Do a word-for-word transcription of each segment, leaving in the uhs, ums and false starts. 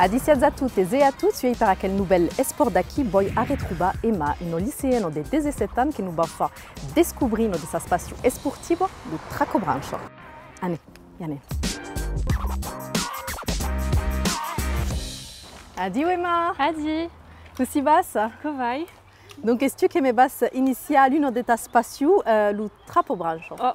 Adissiatz a totes e a tots, uèi per aquel novèl Espòrt d'aquí vòi arretrobar Emma, una liceana de dètz-e-sèt ans que nos va far descobrir una de sas passions esportivas, lo trapobrancha. Anem, i anem. Adiu Emma! Adi! Cossí vas? Quò vai? Donc, es tu que me vas iniciar l'una de tas passions, eh, lo trapobrancha. Oh.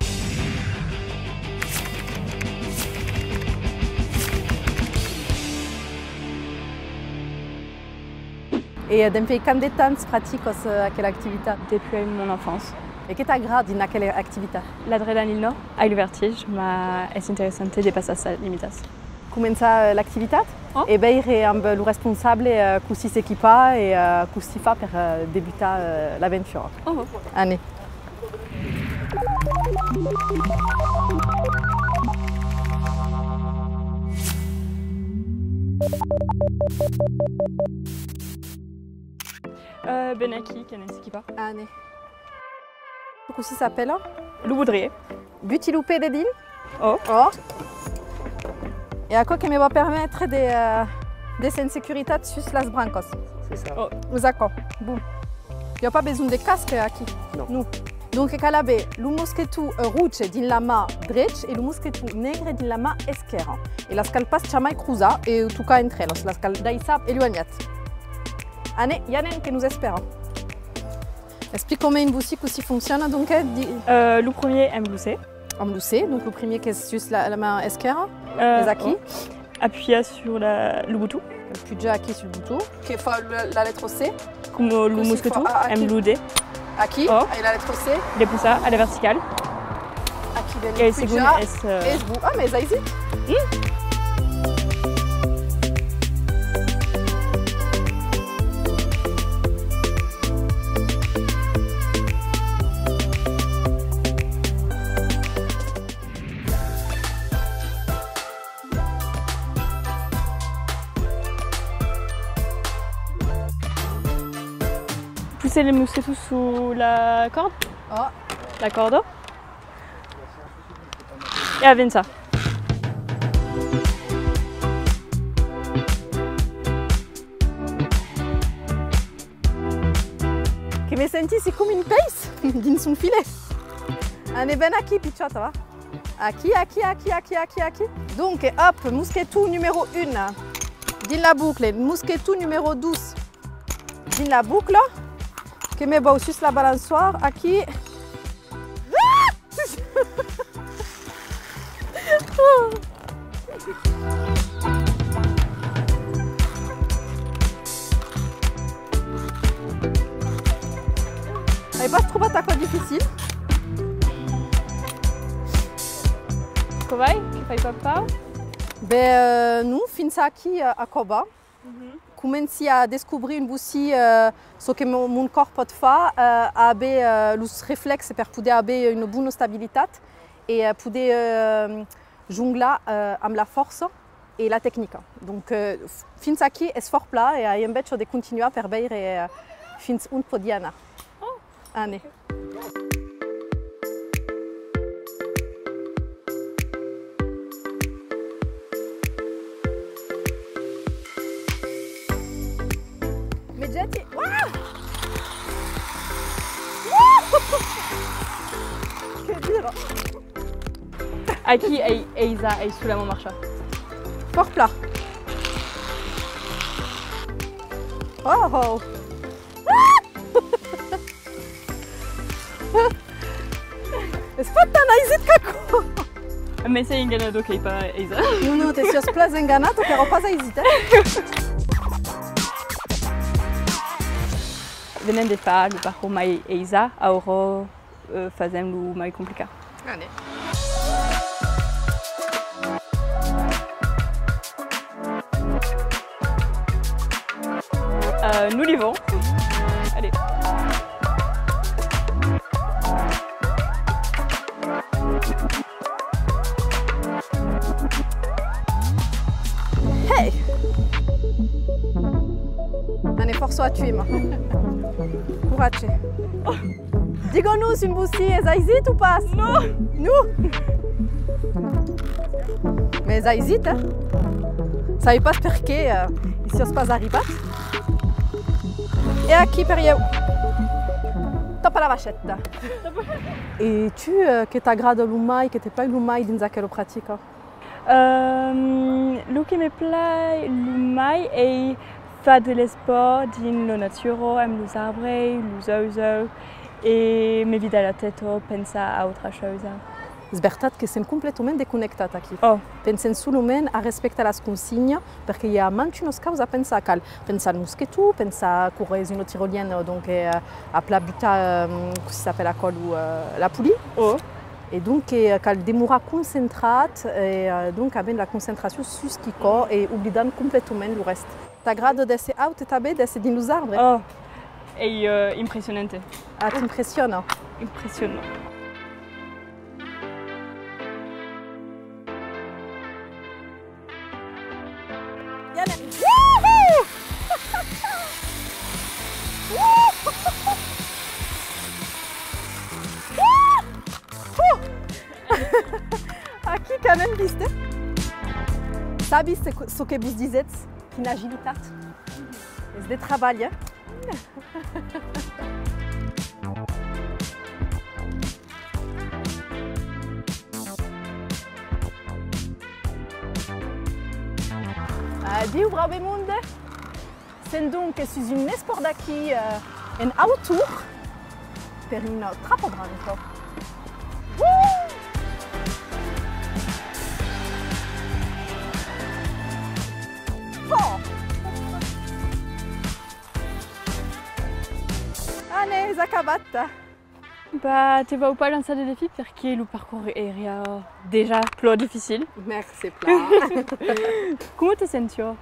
E, eh, dempuèi quant de temps practicas, eh, aquela activitat? Depuis mon enfance. E qué t'agrada dins aquela activitat? L'adrénaline, ai lo vertige, mas es interessant de passar sas limitas. Començar, eh, l'activitat e veire amb lo responsable, eh, cossí s'equipar e, eh, cossí far per, eh, debutar, eh, l'aventura. Oh. Anem. Euh, ben aquí, que anem s'equipar. Anem. Cossí s'apèla? Lo bodrier. Buti lo pè dedins. Oh. Oh. E aquò que me va permetre de, eh, d'èsser en securitat sus las brancas. C'est ça. Oh. Aquò. Bon. I a pas besonh de casque aquí. Non. Non. Donc cal aver lo mosqueton, eh, roge dins la man drecha e lo mosqueton negre dins la man esquèrra. E las cal pas jamai crosar e tocar entre elas, las cal daissar eluenhat. Anem, i anem que nos espèra. Explica-me un bocin cossí fonciona, donc, eh, di- Euh, lo premier amb lo C. Amb lo C, donc lo premier qu'es sus la, la man esquèrra, euh, es aquí. Oh. Apuya sur la, lo boton. Apuja aquí sul boton. Que fa la, la letra C. Coma lo mosqueton, amb lo D. Aquí, oh, e la letra C. Depois a la verticala. Aquí ven. E lo segon es, euh, es bon. Ah, mas es aisit. Mm. Possar lo mosqueton sus la còrda. Oh. La còrda. E avançar. Que me sentissi coma un peis dins son filet. Anem, ven aquí, pichòta, va. Aquí, aquí, aquí. Donc, hop, mosqueton numèro un dins la bocla, mosqueton numèro dos dins la bocla, que me vau sus la balançoire, aquí. Ah! Ai pas trobat aquò dificil. Quò vai? Que fai pas paur? Ben, euh, non, fins aquí, euh, aquò va. Mhm. Comenci a descobrir un bocin, euh, çò que mon, mon còrs pòt far, euh, a aver, euh, los reflèxes per poder aver una bona estabilitat e, euh, poder, euh, jonglar, euh, amb la fòrça e la tecnica. Donc, euh, f-, fins aquí es fòrt plan e ai enveja de continuar per veire, euh, fins ont pòdi anar. Oh. Anem. Me jeti. Uah! Uah! Que dire? Aquí ei, ei ja, ei solament marchar. Fòrt plan. Oh, oh. Es pas tan aisit qu'aquò. Mès sei enganada, qu'ei pas aisat. Non, non, te siás plan enganat, qu'èra pas aisit, eh? Venèm de far lo parcours mai aisat, aura, euh, fasèm lo mai complicat. Allez. Euh, nous l'y vont. Allez. Hey! Anem, fòrça a tu, Emma. Coratge. Diga-nos un bocin, es aisit o pas? Non! Non? Mès es aisit, eh? Sabi pas perqué, eh, i siás pas arribat. E aquí per ieu. Tòpa la vaisheta. E tu, eh, que t'agrada lo mai, que te plai lo mai dins aquela practica? Ehm, lo que me plai lo mai ei far de l'espòrt dins la natura, amb los arbres, los ausèus, e me vidar la tèta, pensar a autra chausa. Es vertat que sèm completament desconnectats aquí. Oh. Pensem solament a respectar las consignas, perque i a mantunas causas a pensar. Cal pensar al mosqueton, pensar quora es una tirolièra, donc, eh, a plan butar, eh, cossí s'apèla aquò, lo, eh, la polia. Oh. E donc, eh, cal demorar concentrat, e, eh, donc, avent la concentracion sus quicòm e oblidant completament lo rèsta. T'agrada d'èsser aut e tanben d'èsser dins los arbres? Oh, ei, eh, impressionante. Ah, t'impressiona? Impressionant. Aquí quand même, viste? Sabes çò que, çò que vos disètz? Quina agilitat! Es de trabalh, eh? Adiu, brave monde! Sèm donc sus un espòrt d'aquí, eh, en hautor, per una trapabranca. Oh! Allez, es acabat! Bah, te vau pas lançar de defí perque lo parcours èra dejà plan dificil. Mercé plan. Coma te sentiás?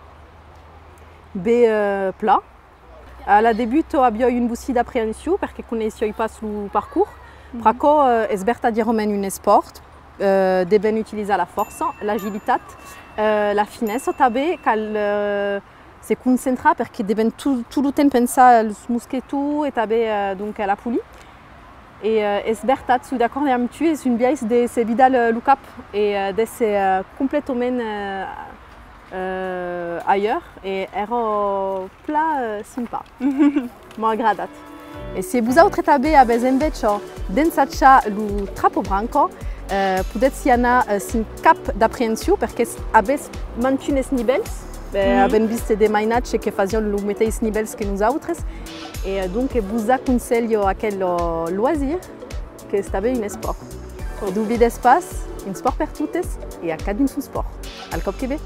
Ben, eh, plan. A la debuta aviái un bocin d'aprehension perque coneissiái pas lo parcours. Pr'aquò, eh, es vertadièrament un espòrt, eh, devèm utilizar la fòrça, l'agilitat, eh, la finessa tanben, cal, eh, se concentrar perque devèm tot, tot lo temps pensar als mosquetons e tanben, eh, donc, a la polia. E, eh, es vertat, soi d'acòrd amb tu, es un biais de se vidar lo, lo cap e, eh, d'èsser, eh, completament, eh, eh, ailleurs, e èra plan, eh, simpa. M'a agradat. E se vosautres tanben avètz enveja d'ensajar lo trapabranca, eh, podètz i anar, eh, sens cap d'aprehension, perque avètz mantunes nivèls, eh, avèm vist de mainatges que fasián lo meteis nivèls que nosautres, e, eh, donc vos aconselhi aquel, eh, loisir, qu'es tanben un espòrt. Doblidètz pas, un espòrt per totes e a cadun son espòrt. Al còp que ven!